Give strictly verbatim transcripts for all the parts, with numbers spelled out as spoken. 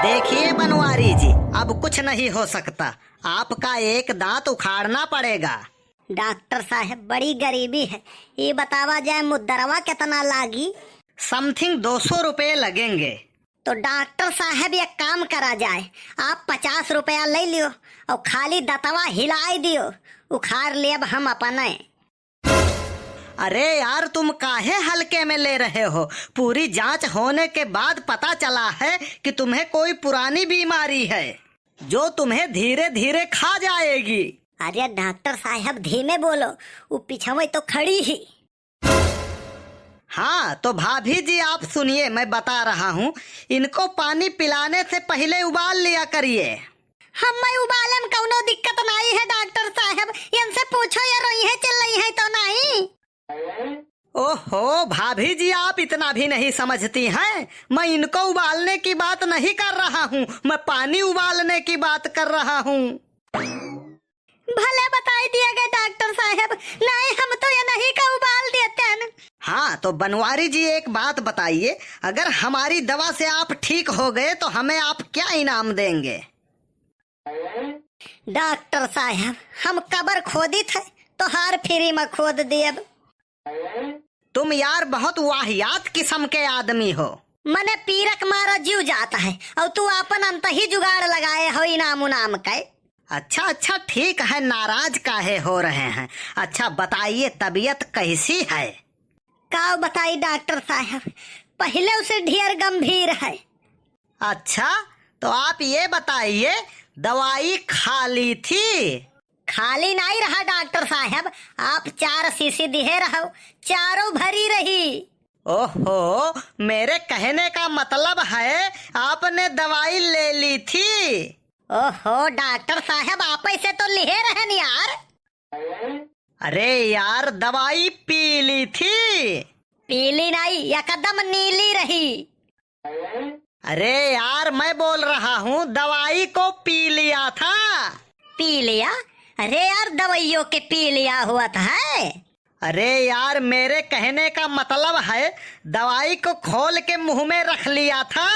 देखिए बनवारी जी, अब कुछ नहीं हो सकता, आपका एक दांत उखाड़ना पड़ेगा। डॉक्टर साहब, बड़ी गरीबी है, ये बतावा जाए मुद्दरवा कितना लागी? समथिंग दो सौ रुपये लगेंगे। तो डॉक्टर साहब, एक काम करा जाए, आप पचास रुपया ले लियो और खाली दतवा हिलाई दियो, उखाड़ लेब हम अपने। अरे यार, तुम काहे हल्के में ले रहे हो? पूरी जांच होने के बाद पता चला है कि तुम्हें कोई पुरानी बीमारी है, जो तुम्हें धीरे धीरे खा जाएगी। अरे डॉक्टर साहब, धीमे बोलो, वो पिछवे तो खड़ी ही। हाँ, तो भाभी जी, आप सुनिए, मैं बता रहा हूँ, इनको पानी पिलाने से पहिले उबाल लिया करिए। हम्मे उबाले में कौनो दिक्कत नाई है डॉक्टर साहब, इनसे पूछो, ये रोइहैं चिल्लइहैं तो नाई। ओहो, भाभी जी, आप इतना भी नहीं समझती हैं। मैं इनको उबालने की बात नहीं कर रहा हूँ, मैं पानी उबालने की बात कर रहा हूँ। भले बताई दिया गया डॉक्टर साहब, नाई हम तो ये नहीं का उबाल देते हैं। हाँ, तो बनवारी जी, एक बात बताइए, अगर हमारी दवा से आप ठीक हो गए तो हमें आप क्या इनाम देंगे? डॉक्टर साहब, हम कबर खोदित है, तोहार फ्री में खोद देब। तुम यार बहुत वाहियात किस्म के आदमी हो। मने पीरक मारा जीव जात है, और तू आपन अंत ही जुगाड़ लगाए हो इनाम उनाम के। अच्छा, अच्छा, ठीक है, नाराज काहे हो रहे हैं? अच्छा बताइए, तबीयत कैसी है? का बताई डॉक्टर साहब, पहिले उसे ढेर गंभीर है। अच्छा, तो आप ये बताइए, दवाई खा ली थी? खाली नाई रहा डॉक्टर साहब, आप चार शीशी दिहे रहो, चारों भरी रही। ओहो, मेरे कहने का मतलब है, आपने दवाई ले ली थी? ओहो डॉक्टर साहब, आप ऐसे तो लिहे रहन यार। अरे यार, दवाई पी ली थी। पीली नाई, एकदम नीली रही। अरे यार, मैं बोल रहा हूँ, दवाई को पी लिया था। पी लिया? अरे यार, दवाइयों के पी लिया हुआ था है। अरे यार, मेरे कहने का मतलब है, दवाई को खोल के मुंह में रख लिया था।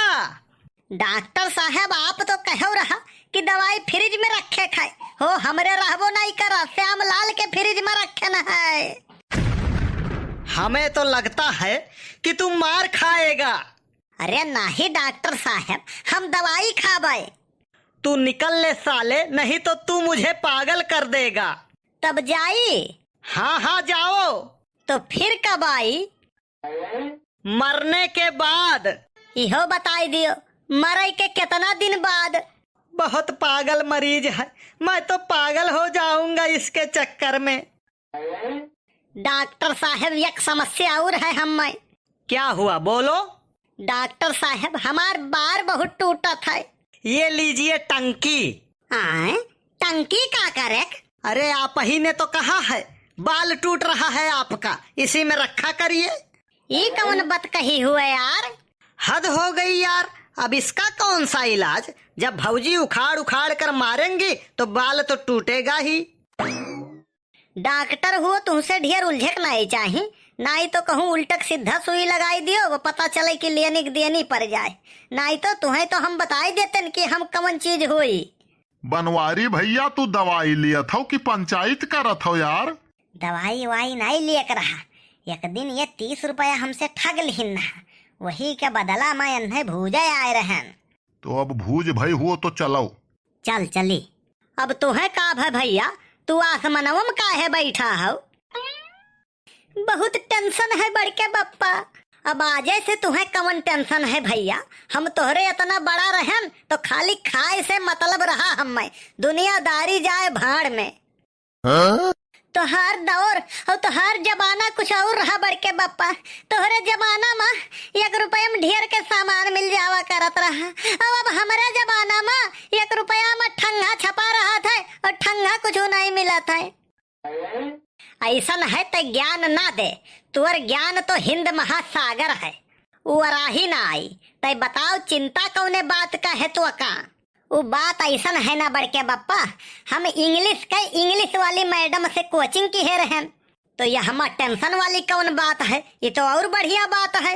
डॉक्टर साहब, आप तो कहो रहा कि दवाई फ्रिज में रखे खाए हो, हमरे रहबो नहीं करा, श्याम लाल के फ्रिज में रखे न है। हमें तो लगता है कि तू मार खाएगा। अरे नाही डॉक्टर साहब, हम दवाई खाबे। तू निकल ले साले, नहीं तो तू मुझे पागल कर देगा। तब जाई? हाँ, हाँ, जाओ। तो फिर कब आई? मरने के बाद। इहो बताई दियो, मरई के कितना दिन बाद? बहुत पागल मरीज है, मैं तो पागल हो जाऊंगा इसके चक्कर में। डॉक्टर साहब, एक समस्या और है हमें। क्या हुआ, बोलो। डॉक्टर साहब, हमार बार बहुत टूटत है। ये लीजिए टंकी। आय, टंकी का करे? अरे, आप ही ने तो कहा है, बाल टूट रहा है आपका, इसी में रखा करिए। ई कौन बात कही हुए यार? हद हो गई यार, अब इसका कौन सा इलाज? जब भौजी उखाड़ उखाड़ कर मारेंगी तो बाल तो टूटेगा ही। डॉक्टर हुओ, तुहसे ढेर उलझे के नाई चाही, नाई तो कहूँ उल्टक सीधा सुई लगाई दियो, वो पता चले कि लेनी के देनी पड़ जाए। नाई तो तुहें तो हम बताई देतन कि हम कवन चीज होई। बनवारी भैया, तू दवाई लियत हौ कि पंचायत करत हौ यार? दवाई वाई नाई लियक रहा, एक दिन ये तीस रुपया हमसे ठग लिहिन ना, वही के बदला में एन्हे भूजे आए रहन। तो अब भूज भई हुओ तो चलो। चल चली। अब तोहे का भय भैया, तू आसमनवा में काहे बैठा हौ? बहुत टेंशन है बड़के बप्पा। अब आजे से तुहे कवन टेंशन है भैया? हम तोहरे इतना बड़ा रहन तो खाली खाए से मतलब रहा हमें, दुनियादारी जाए भाड़ में। हाँ? तोहार दौर और तोहार जमाना कुछ और रहा बड़के बप्पा। तोहरे जमाना में एक रुपये में ढेर के सामान मिल जावा करत रहा, और अब हमरे जमाना में एक रुपया में ठंगा छपा रहा था और ठंगा कुछ नहीं मिला था। ऐसन है ते ज्ञान ना दे, तोर ज्ञान तो हिंद महासागर है, उ वराही ना आई। तै बताओ चिंता कौने बात का है तो का? उ बात ऐसन है ना बड़के बप्पा, हम इंग्लिश के इंग्लिश वाली मैडम से कोचिंग किहे रहन, तो यह हमा टेंशन वाली कौन बात है? ये तो और बढ़िया बात है।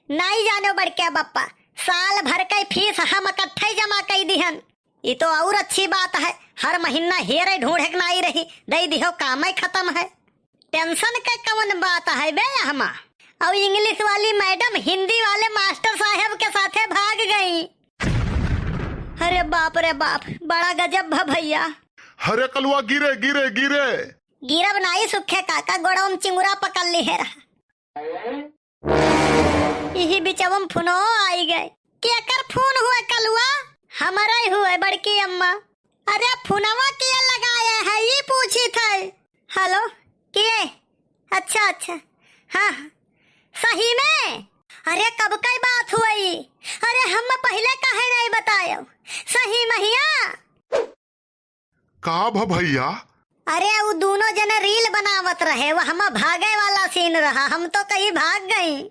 नाई जानो बड़के बप्पा, साल भर के फीस हम इकट्ठे जमा जमा कई दिहन। ई तो और अच्छी बात है, हर महीना हेरे ढूंढे के नाई रही, दई दिहो, कामे खतम है। Tension के कवन बात है बे अम्मा? और English वाली madam हिंदी वाले मास्टर साहब के साथे भाग गई। अरे बाप रे बाप, बड़ा गजब भा भैया। अरे कलुआ, गिरे, गिरे, गिरे। गिरब नाई सुखे काका, गोड़वा में चिंगुरा पकड़ लिहे रहा। इही बिचवा में फोनो आई गए। केकर फोन हुए कलुआ? हमरे हुए बड़की अम्मा। अरे फोनवा के लगाए है, ई पूछी थे। Hello, के? अच्छा, अच्छा। हाँ, हाँ। सही में? अरे कब कई बात हुई? अरे हम पहिले काहे नहीं बतायो? सही महिया? का भ भैया? अरे उ दोनों जने reel बनावत रहे, वहमा भागे वाला scene रहा, हम तो कहीं भाग गई।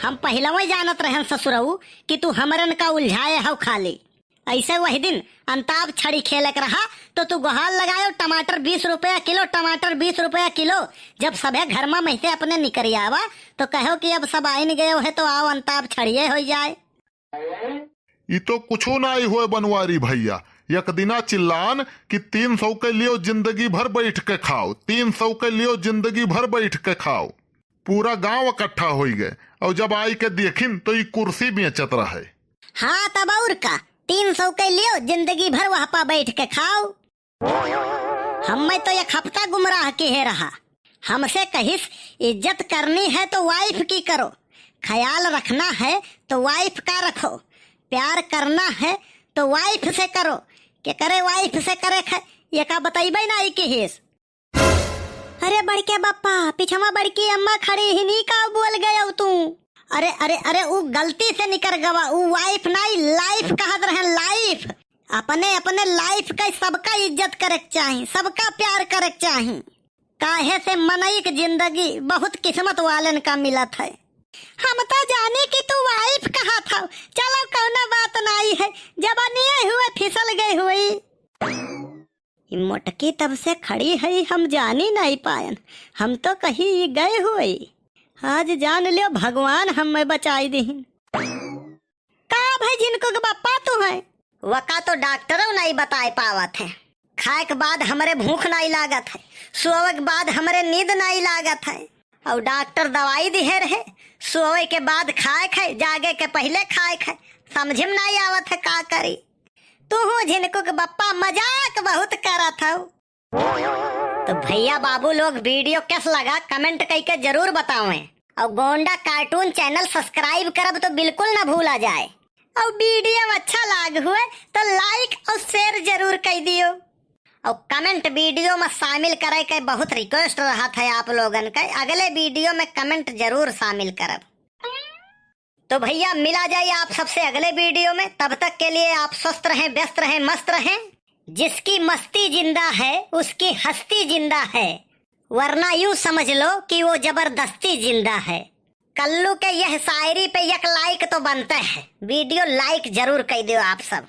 हम पहिलवै जानत रहन ससुरऊ कि तू हमरन का उलझाए हौ खाली। ऐसे वही दिन अंताब छड़ी खेलक रहा तो तू गोहार लगायो, "टमाटर बीस रुपया किलो, टमाटर बीस रुपया किलो।" जब सभे घर मा महिते अपने निकरियावा तो कहो कि अब सब आइन गयो है तो आओ अंताब छड़िए होइ जाए। ई तो कुछो नाई होए बनवारी भैया, एक दिना चिल्लान कि तीन सौ के लियो जिंदगी भर बैठ के खाओ, तीन सौ के लियो जिंदगी भर बैठ के खाओ। पूरा गांव इकट्ठा होई गए और जब आई के देखिन तो ई कुर्सी बेचत रहे। हाँ तब और का, तीन सौ के लियो जिंदगी भर वहाँ पा बैठ के खाओ। हम्मे तो एक हफ्ता गुमराह किहे रहा। हमसे कहिस, "इज्जत करनी है तो wife की करो, ख्याल रखना है तो wife का रखो, प्यार करना है तो wife से करो।" केकरे wife से करे खे, ये का बतइबे नाई किहिस। अरे बड़के बप्पा, पिछवा बड़की अम्मा खड़ी ही, नी का बोल गयो तू? अरे, अरे, अरे, उ गलती से निकर गवा, उ wife नाई, life कहत रहे, life। अपने, अपने life का सबका इज्जत करे के चाही, सबका प्यार करे के चाही। काहे से मनई के जिंदगी बहुत किस्मत वालन का मिलत है। हम तो जानी कि तू wife कहत हौ। चलो, कौनो बात नाई है, जवानिये हुए फिसल गई हुई। ई मोटकी तब से खड़ी है, हम जानी नाई पायन, हम तो कही ई गए हुई। आज जान लियो, भगवान हम्मे बचाई दिहिन। का भाई झिनकू के बप्पा तू है? वका तो डॉक्टरों नाई बताए पावत है। खाए के बाद हमरे भूख नाई लागत है, सोवे के बाद हमरे नींद नाई लागत है। और डॉक्टर दवाई दिहे रहे, सोवे के बाद खाए के है, जागे के पहिले खाए के है। समझ में नाई आवत है का करी। तू हूँ झिनकू के बप्पा मजाक बहुत करत हौ। तो भैया बाबू लोग video कैस लगा comment कइके जरूर बतावें। और गोंडा cartoon channel subscribe करब तो बिल्कुल ना भूला जाए। और video अच्छा लाग हुए तो like और share जरूर कइ दियो। और comment video में शामिल करे के बहुत request रहत है आप लोगन के, अगले video में comment जरूर शामिल करब। तो भैया मिला जाए आप सबसे अगले video में, तब तक के लिए आप स्वस्थ रहें, व्यस्त रहें, मस्त रहें। जिसकी मस्ती जिंदा है उसकी हस्ती जिंदा है, वरना यूं समझ लो कि वो जबरदस्ती जिंदा है। कल्लू के यह शायरी पे एक like तो बनते है, video like जरूर कइ दियो आप सब।